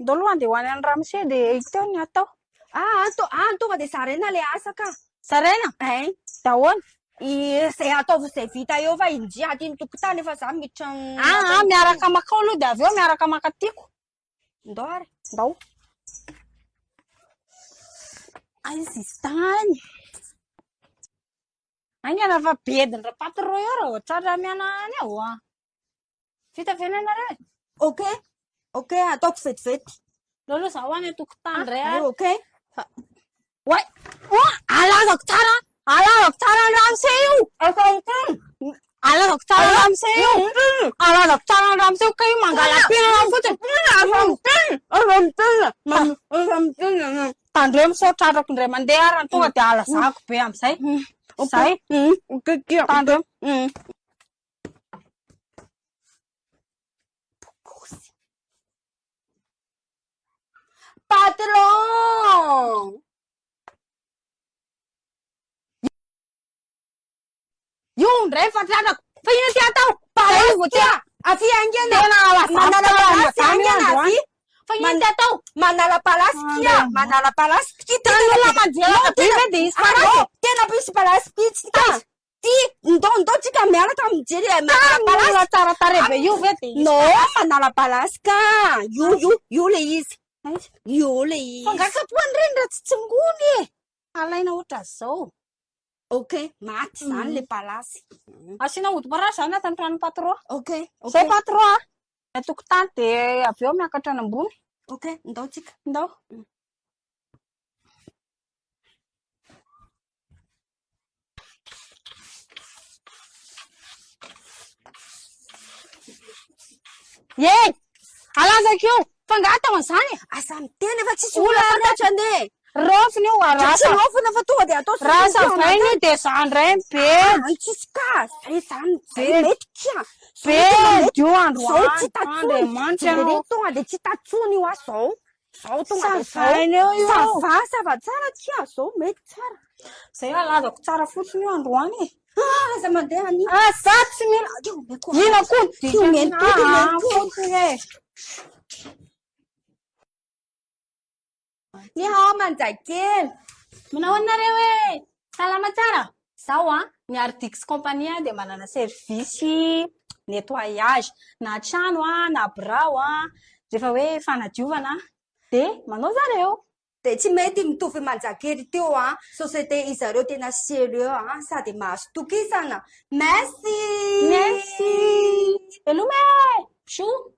Ndao aloha handeha ho any any ramose dia hita eo ny atao. Ah, to, ah, tonga dia zaraina ilay asa ka. Zaraina? Ein. Dia ahoana? Izay ataovy izay vita eo fa indry aty ny tokotany efa za miditra ny- Ah, ah, miaraka makao aloha dia avy eo miaraka maka tiako. Ndao ary. Ndao. Aiza izy tany? Haingana fa bedin'ny rapatro eo raha vao tratra mianahana eo ah. Vita ve ny anareo e? Ok, ok, ataoko vetivety. Aleo aloha zaho any an-tokotany indray Ah, ary. ok. Oay! Oh, alazako tsara, alazako tsara ny ramose io. Alazako tsara ny ramose io. Alazako tsara ny ramose io ka io mangala-pihinana fotsiny. Tandremo sao tratrako indray mandeha ary tonga dia alazako be amin'izay. Zay. Ok, ok. Tandremo. Bokosy. Patron! Io indray fa tratrako. Fa inona ty atao? Zay vao tena. Avy haingana. Tena alazako Manala tsara palasy androany haingana androany. avy. Fa inona ty atao? Manala palasy kia. Manala palasy kia. Tena olona manjelaka be ve dia hisy palasy? Tena misy palasy mihitsy ka. Ty, ndao ndao tsika miaraka mijery e, manala Tany palasy. olona tsara tarehy be io ve dia hisy No, palasy? manala palasy ka. Io io io le izy. Io le izy. Fa nga kapohany ireny raha tsy tsingony e. Alaina ohatran'izao. Ok, maty zany le palasy. Asiana hodi-parasy izany ato an-tranon'ny patron. Ok, ok. Zay patron a. An-tokotany dia avy eo miakatra any ambony. Ok, ndao tsika. Ndao. Ye! Alazako io! Fa nga atao an'izany e? Aza miteny fa tsisy Olona olona fantatra anie. Raofina io ary Tsy rasa. raofina fa tonga dia atao Raha solution savaina io dia za indray Ah, mibedy. tsisy ka, zay zany, zay Bedy. mety kia. Zao tena mety. Bedy io Zao androany. tsy hita tsony. Andriamanitra ianao. Tonga dia tsy hita tsony io ah zao. Zao tonga dia zao. Savaina eo io. Ça va, ça va tsara kia, zao mety tsara. Zay alazako tsara fotsiny io androany e. Ah, aza mandeha any. Ah, za tsy mila. Io omeko Ina koa ny Io omeny dikany. toky, Ah, omeny toky. fotsiny e. Ni hao manjakely. Manao ahoana nareo e? Salama tsara? Zaho an, ny Ardix Company dia manana service nettoyage na trano an, na birao an, rehefa hoe fanadiovana dia manao zareo. Dia tsy mety mitovy manjakely teo an, société izareo tena sérieux an, sady mahazo tokisana. Merci. Merci. Veloma e! Bisous.